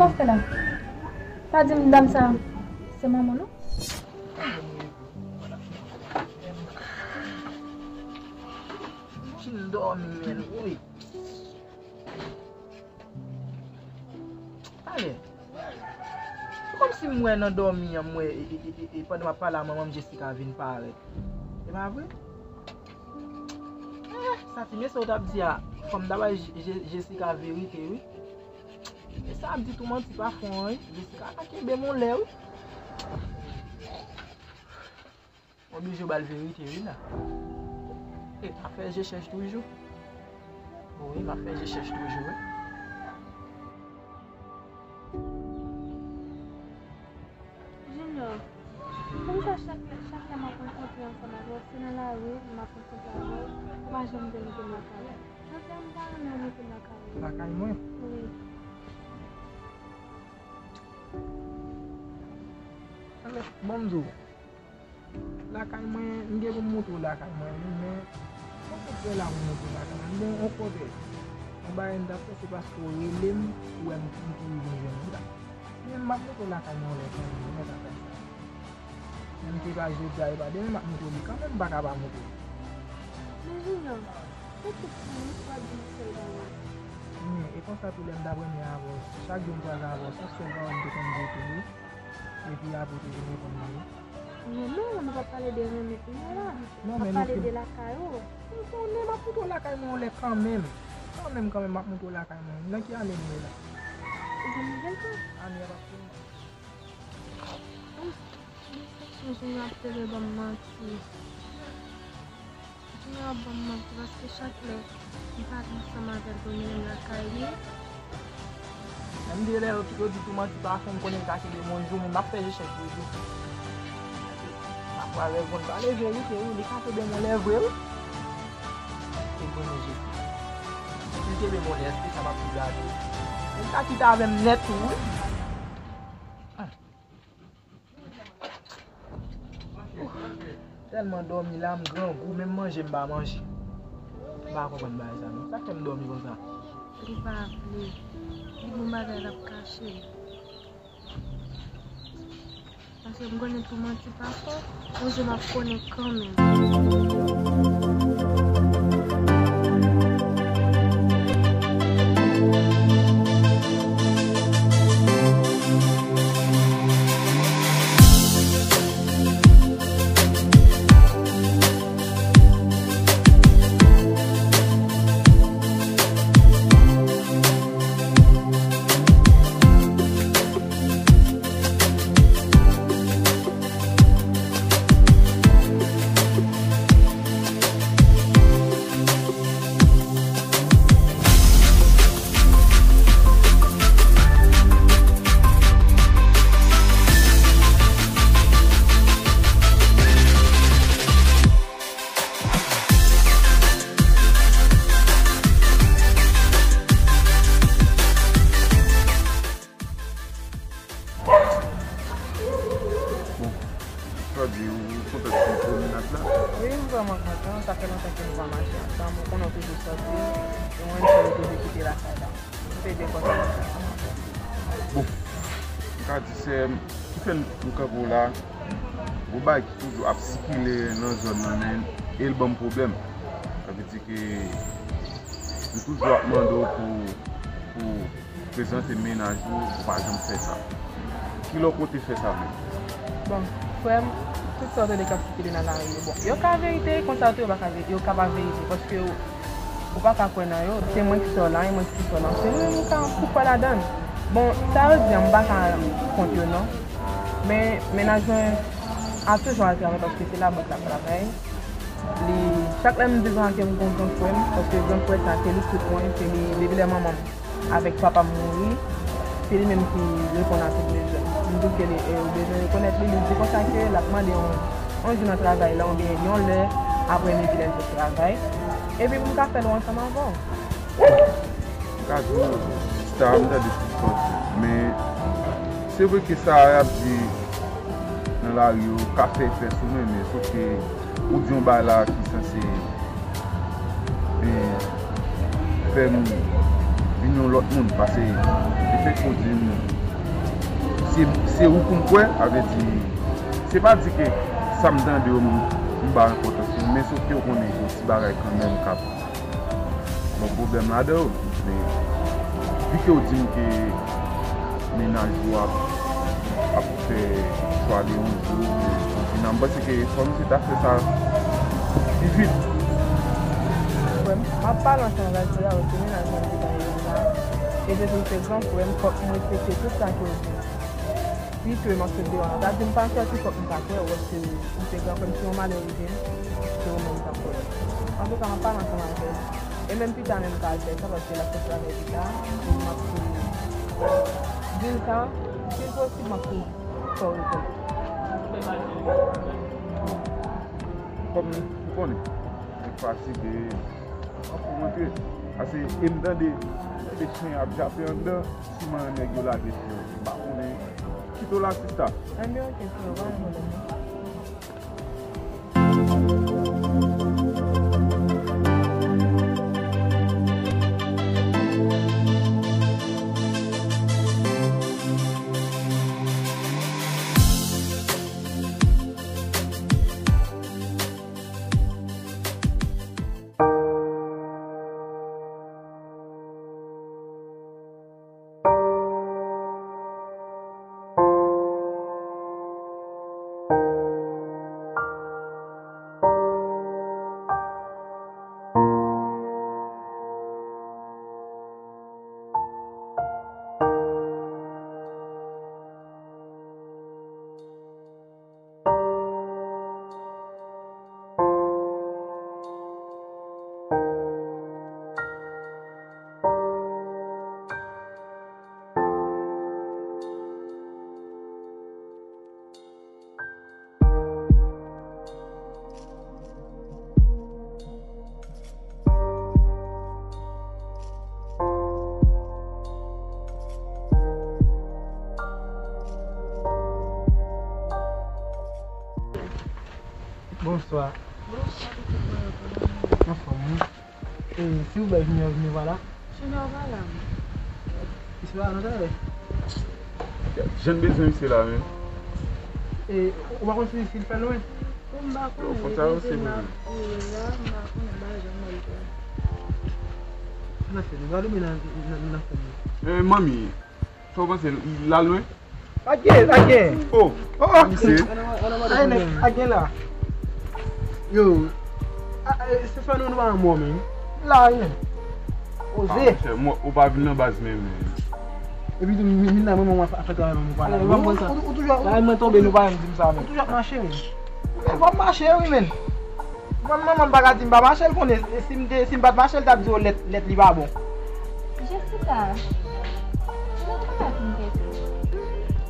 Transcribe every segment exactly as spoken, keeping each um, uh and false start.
Sa w fè la? Pa di m dam sa se manman w non. Fin dòmi, men, wi. Talè. Se kòmsi m wè nan dòmi an, m wè, e, e, e, e, e, pandan m ap pale a manman m, Jessica vin parèt. E pa vre? Eh, Sati, men sa w t ap di a, fò m ta bay Je-, Je-, Jessica verite, wi. E sa ap di tou manti pa fon, wi. Jessica ka kenbe m on lè, wi. M oblije ba l verite, wi, la. E, m ap fè je chèch toujou. Wi, m ap fè je chèch toujou, wi. Junior, kòmsa chak lè, chak lè m ap rankontre ansanm avè w, se nan lari m ap rankontre avè w, ou pa janm vle mete m lakay ou. Jodi a, m ta renmen w mete m lakay ou. Lakay mwen? Wi. Anben, ban m di w. Lakay mwen, m gen pou m montre w lakay mwen, wi, men mwen konn prè la pou m montre w lakay mwen. M gen yon kote, yon bagay m t ap fè, se paske w rele m, ou wè m, m kouri vin jwenn ou la. Men m ap montre w lakay mwen yon lè kanmenm, ou mèt ap fè sa. Menm si se pa jodi a, e pa demen, m ap montre w li kanmenm, m pa ka pa montre w. Men Junior, se tout tan wi w ap di m sèl bagay. Wi, e konsa tou lè m t ap renmen avè w, chak jou m kwaze avè w, se sèl pawòl m te konn di w tou wi. Epi apre w te vin reponn mwen wi. Men non, nou p ap pale de renmen kounye a la. Non, men nou fin. N ap pale de lakay ou. M konnen m ap montre w lakay mwen yon lè kanmenm. Kanmenm, kanmenm, m ap montre w lakay mwen. Nan ki ane nou ye la? Zanmi, gen tan. Ane a p ap fini. Decepsyon, Junior ap tande ban m manti. Junior ap ban m manti paske chak lè m pa t ansanm avè l pou l mennen m lakay li. Menm de lè yo, yo di tou manti pa fon, m konnen l ka kenbe m yon jou, men m ap fè je chèch toujou. Apre avè l konn pale verite, wi, li ka kenbe m yon lè vre, wi. E konnen Jezi. Si l kenbe m yon lè, èske sa p ap pi grave? Li ka kite avè m nèt tou, wi. Tèlman dòmi la, m grangou, menm manje m pa manje. M pa konprann bagay sa non. Sa k fè m dòmi konsa? Li pa vle. Li gon bagay l ap kache. Paske m konnen tou manti pa fò, yon jou m ap konnen kanmenm. Bon, sa di ou, ou kontan pou pwomenad la? Wi, m vrèman kontan. Sa fè lontan ke nou pa mache ansanm. Ou konnen w toujou sòti. E mwen menm sèl ou toujou kite lakay la. M te byen kontan mache ansanm avè w. Bon, m ka di sè m, ki fè m, m kanpe w la, gon bagay ki toujou ap sikile nan zòn nan, men e l ban m pwoblèm. Sa vle di ke m toujou ap mande w pou, pou prezante mennaj ou, ou pa janm fè sa. Kilè w konte fè sa menm? Bon, frè m, tout sa w tande k ap sikile nan lari yo, bon, yo ka verite, konsa tou yo pa ka ve-, yo ka pa verite, paske yo, ou pa ka kwè nan yo. Se mwen ki fè w la, e mwen ki fè w la. Se mwen menm ou ka pou kwè ladan l. Bon, sa yo di a, m pa ka kont yo non. Men, mennaj mwen ap toujou al travay paske se labank l ap travay. Li, chak lè m bezwen ke m gon gran frè m, paske gran frè sa, se li tout mwen, se li, depi lè manman m avèk papa m mouri, se li menm ki reponn a tout bezwen m. M di w ke li, e, ou bezwen rekonèt li, li di konsa ke l ap mande yon, yon jou nan travay la, oubyen yon lè aprè midi lè l sot travay. Epi pou m ka fè l ansanm avè w. M ka di w, sista, m tande tout kote. Men, se vre ke sa y ap di nan lari yo, ka fè efè sou mwen, men sòf ke ou di yon bagay la ki sanse, e, fè m Vin yon lòt moun, paske lefètke w di m se, se ou pou m kwè, sa vle di, se pa di ke sa m tande yo, m, m ba enpòtans yo, men sòf ke w konnen gen ti bagay kanmenm k ap gen pwoblèm ladan yo. Men, vi ke w di m ke mennaj ou ap, ap fè swa de yon jou, de yon jou, m panse ke fò misye ta fè sa pi vit. Frè m, m ap pale ansanm avè l, se la, se mennaj mwen ki ta ye la. E depi l se gran frè m, fòk m respekte tout sa ke l di. Pi ke m aksepte an. Sa di m pa sòti, fòk m ta kwè, ou wè se ou se gran frè m, si yon malè rive m, se ou menm k ap kwè. Antouka, m ap pale ansanm avè l. E menm pita menm, m ka al fè sa, paske l ap fè travay pita. E m ap tou di l sa, si l posib, m ap tou fè w rekonèt. Kòm ou konnen, nèg fatige, m ap fè w antre. Paske e m tande, tande chen ap jape anndan. Siman nèg yo lage chen yo, m pa konnen. Kite w la, sista. Ebyen, oke, frè, pa gen pwoblèm non. Bonswa. Bonswa, pitit mwen, yo konnen. Anfòm, wi. E, silvouplè, Junior Geneva la? Junior pa la. Misye pa la nan talè? Jan m bezwen misye la menm. E, ou pa konn si, si l fè lwen? Ou m pa konnen, konsa yo se mwen. Ou la, m pa konnen, m pa janm wè l tou. Sa n ap fè, nou pral oubyen n a, n a, n a fè l? E, manmi, sa w panse, l, l al lwen? Pa gen, pa gen. Oh, oh, oh. Misye. Ay, nèg, pa gen la. Yo, a, a, se fè nou, nou pa nan mò, men. La, wi, men. Oze. Ah, monchè, mwen, ou pa vin nan baz menm, men. Epi tou, vin, vin la, mwen, mwen, ap fè travay, mwen, pa la. Ou, ou, ou toujou, ou, mwen tonbe, nou pa janm di m sa, men. Ou toujou ap mache, men. Men, w ap mache, wi, men. Mwen, manman m pa ka di m pa mache, l konnen, e si m te, si m pa t mache, l t ap di w lèt, lèt li pa bon. Jessica, jodi m pa fin tete.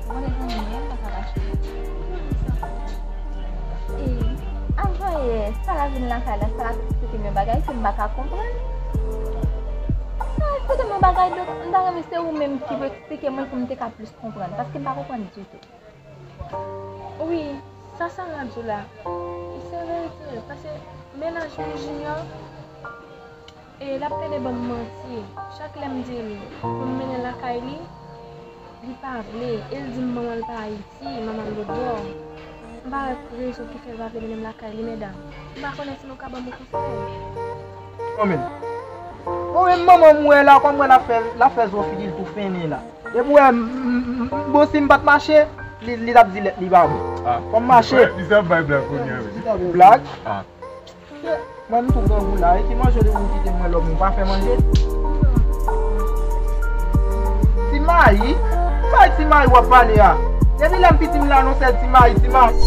Ou konnen zanmi m ye, m pa ka kache. E, avan yè, Sara vin lakay la, Sara te eksplike m yon bagay ke m pa ka konprann. Sara eksplike m yon bagay, donk, m ta renmen se ou menm ki pou eksplike mwen pou m te ka plis konprann, paske m pa konprann ditou. Wi, sa Sara di w la, se verite, paske mennaj mwen Junior, e l ap plede ban m manti. Chak lè m di l pou m mennen l lakay li, li pa vle. E l di m manman l pa Ayiti, manman l lòtbò. M pa wè rezon ki fè l pa vle mennen m lakay li, medam. M pa konnen si nou ka ban m yon konsèy. Bon, men. Bon, men manman m wè la, kòm wè l ap fè, l ap fè zo figi l tou fennen la. Depi w wè m, m, m, m, bon, si m pa t mache, li, li t ap di lèt li pa bon. Ah. Fò m mache. Li sa bay blag kounye a, wi. Blag? Ah. Mwen, m tou grangou la, e ki manje w te pou w kite m mwen lòm ou pa fè manje? Ti Mayi? Bay Ti Mayi w ap pale a. Depi lè m piti m la, non, se Ti Mayi, Ti Mayi.